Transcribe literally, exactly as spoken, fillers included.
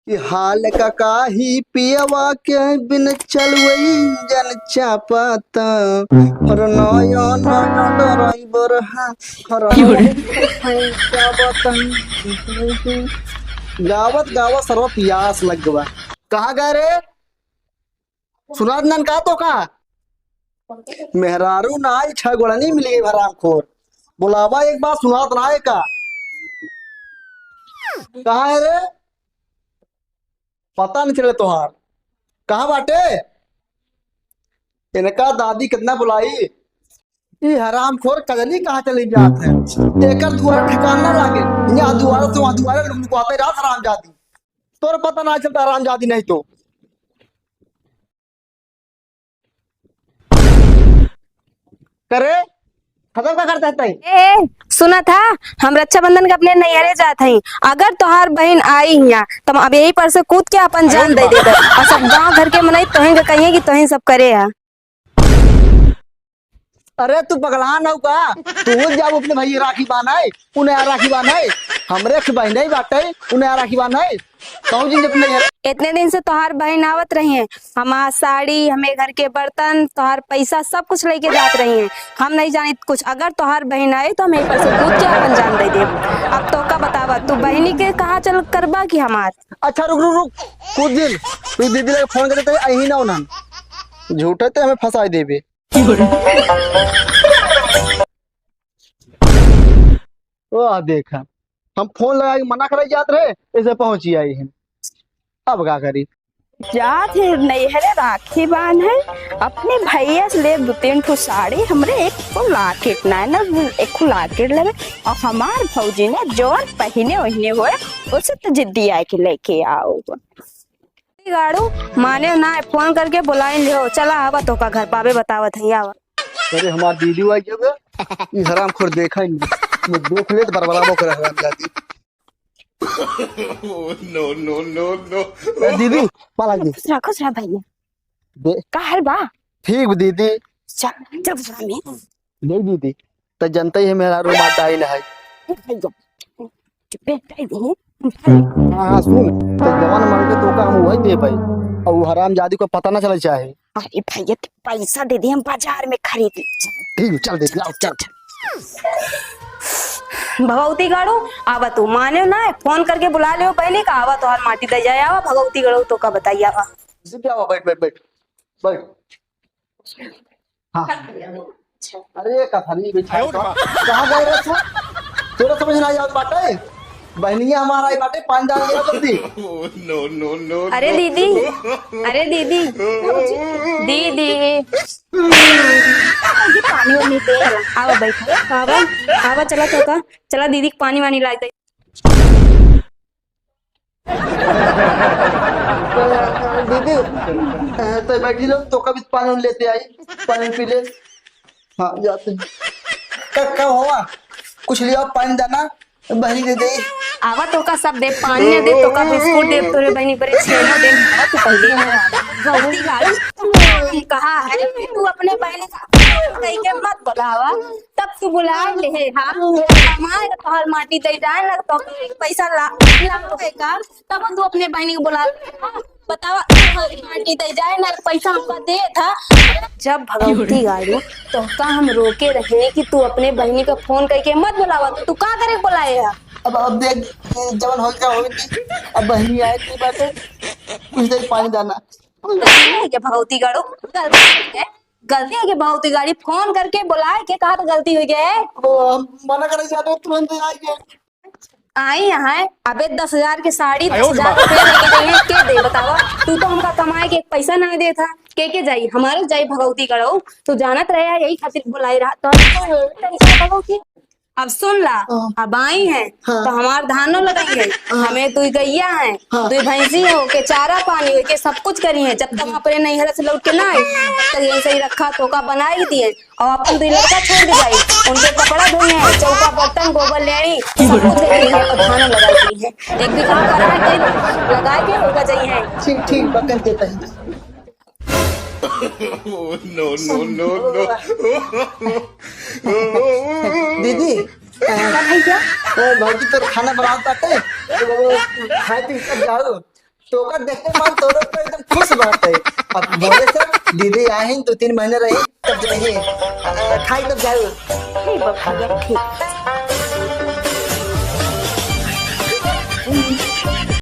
ई हाल का काही पियवा के बिन चलवई जन चापता। हर नया नया ड्राइवर हा, हर नया नया चापता। गावत गावत सरवा पियास लग गवा। कहाँ गए रे? सुनात नन का तोका? मेहरारू ना आई, छह गोड़नी मिली है हरामखोर। बुलावा एक बार, सुनात ना है का? कहाँ है रे? पता नहीं चले तोहार। कहाँ बाटे? इनका दादी कितना बुलाई। ई हरामखोर कजनी कहाँ चली जात है? एकर दुआरा ठिकाना ना लागे। यहाँ दुआरा से वहाँ दुआरा लुकलुकाते रात हरामजादी। तोर पता ना चलता हरामजादी नहीं तो। करे, खत्म का करता है तई? ए, सुना था, हम रक्षाबंधन के अपने नैहरे जात हई। अगर तोहार बहिन आई हियाँ, त हम अब यही पर से कूद के अपन जान दे देत। और सब गांव घर के मनई तोहिन के कहिए कि तोहिन सब करे है। अरे, तू पगला न हो का? तू जाओ अपने भैया राखी बांधाए, उन्हें राखी बांधाए। हमरे एक बहिन ही बाटे, उन्हें राखी बांधाए। कहूँ जिन अपने घर। इतने दिन से तोहार बहिन आवत रही है, हमार साड़ी, हमें घर के बर्तन, तोहार पैसा, सब कुछ लेके जात रही है। हम नहीं जानित कुछ। अगर तोहार बहिन आई तो हम यहीं पर से कूद के अपन जान दे देब। अब तोका बतावा, तू बहिनी के कहाँ चल करबा कि हमार? अच्छा, रुक, रुक, रुक। कुछ दिन, तू दीदी लगे फोन करे तो अही ना उन्हन। झूठे ते हमें फंसाई देबे। वाह, देखा, हम फोन लगा के मना करे जात रहे, ऐसे पहुंची आई है। अब का करी? जात है नैहरे राखी बांधे, अपने भैया से ले दो तीन ठो साड़ी, हमरे एक ठो लाकेट ना है ना, एक ठो लाकेट लेवे। और हमार भौजी ने जौन पहिने ओहिने होए, उसे तो जिद्दी आए के लेके आओ। गाड़ू, माने ना, फोन करके बुलाइन लियो। चला, आवा, तोका घर पावे बतावत है, आवा। अरे, हमार दीदी आई गए। ई हरामखोर देखा ही नहीं। मैं देख ले तो बरबराबो करे हरामजादी। Oh, no, no, no, no। ए, दीदी, पाला जी। खुश रहा, खुश रहा भैया। दे। का हाल बा? ठीक बा दीदी। चल, चल, चल, में। नहीं दीदी, त जनते ही मेरा रूम आता ही नहीं। ए भैया, चुप्पे, कह दे। हाँ, हाँ, सुन, तो जवान मांगे तो का हम वही दे भाई। और वो हरामजादी को पता ना चले चाहे। अरे भैया, तू पैसा दे दे, हम बाजार में खरीद ले। ठीक, चल दे, चल, आओ, चल। चल। भगवती गाड़ू, आवा तू, माने ना, फोन करके बुला ले बहनी का, आवा तोहार माटी दे जाए, आवा भगवती गाड़ू, तोका बताई, आवा। जी, क्या हुआ? बैठ, बैठ, बैठ, बैठ। हाँ। अरे, कथरी बिछा आयो रे बा। कहाँ गए रे तू? तोरा समझ ना आवत बाटे? बहनिया हमार आई बाटे, पानी डाल दिया जल्दी। Oh, no, no, no, अरे no। दीदी, अरे दीदी, दीदी, पानी वानी दे। आवा बैठ, आवा, आवा, चला तोका, चला दीदी के पानी वानी ला दे। दीदी, अ, तो बैठी रहो, तोका भी पानी लेते आई, पानी पी ले। हाँ, जाते हैं। का, का हुआ? कुछ लिया, पानी दाना, बहनी दे दे। आवा, तोका सब दे, पानी ना दे, तोका बिस्कुट दे, तोरे बहनी बरे छेना दे। आवा, तू पहले। गलती गाड़ी, कहा है, तू अपने बहनी का कहीं के मत बुलावा। तब तू बुला ले, हाँ, कमाए तोहर माटी दे जाए ना, तो पैसा ला, ला का, तब तू अपने बहनी को बुला ले, हाँ, बतावा, तोहर माटी दे जाए ना, पैसा हमका दे था। जब भगवती गाड़ी, तोहका हम रोके रहे कि तू अपने बहनी का फोन करके मत बुलावा, तो तू का करे बुलाए है? अब, अब देख, जवन होई का होई, अब बहनी आए की बात है, कुछ देर पानी दाना। गलती है क्या भगवती गाड़ू? गलती है क्या? गलती है क्या भगवती गाड़ी? फोन करके बुलाए के कहा तो गलती हो गया है। वो हम मना करे जाते हैं, तुरंत आ गए। आई यहाँ है, अबे दस हजार के साड़ी, आयो रे दस हजार रुपया लेके जाइए, के दे बतावा? तू तो हमका कमाए के एक पैसा ना दे था, के के जाई? हमारे जाई भगवती गाड़ू, तू जानत रहे है, यही खातिर बुलाई रहा तो। भगवती अब सुन ला, हाँ। अब आई हैं, हाँ। तो हमार धानो लगाई है, हाँ। हमें दुई गैया हैं, हाँ। दुई भैंसी है, ओके चारा पानी, ओके सब कुछ करी है। जब तक हम अपने नैहर से लौट के ना आई, तब तक यही सही रखा, तोका बनाई दिए, और अपन दुई लड़का छोड़ दे भाई, उनके कपड़ा धोई है, चौका बर्तन गोबर ले आई, सब कुछ करी है, और धानो लगाई है। एक बीघा करा है, लगा के ओका जाई है। ठीक, ठीक, बकन देता है। No, no, no, no। दीदी, का भैया? ओ भौजी, तोर खाना बनावत बाटे, तो खाए पी के जाओ। तोका देख के मन तोरो तो एकदम खुश बाटे। अब बोले से दीदी आहिन, दो तीन महीने रही, तब जाइए। अ, खाई तब जाए। ठीक बा भैया, ठीक।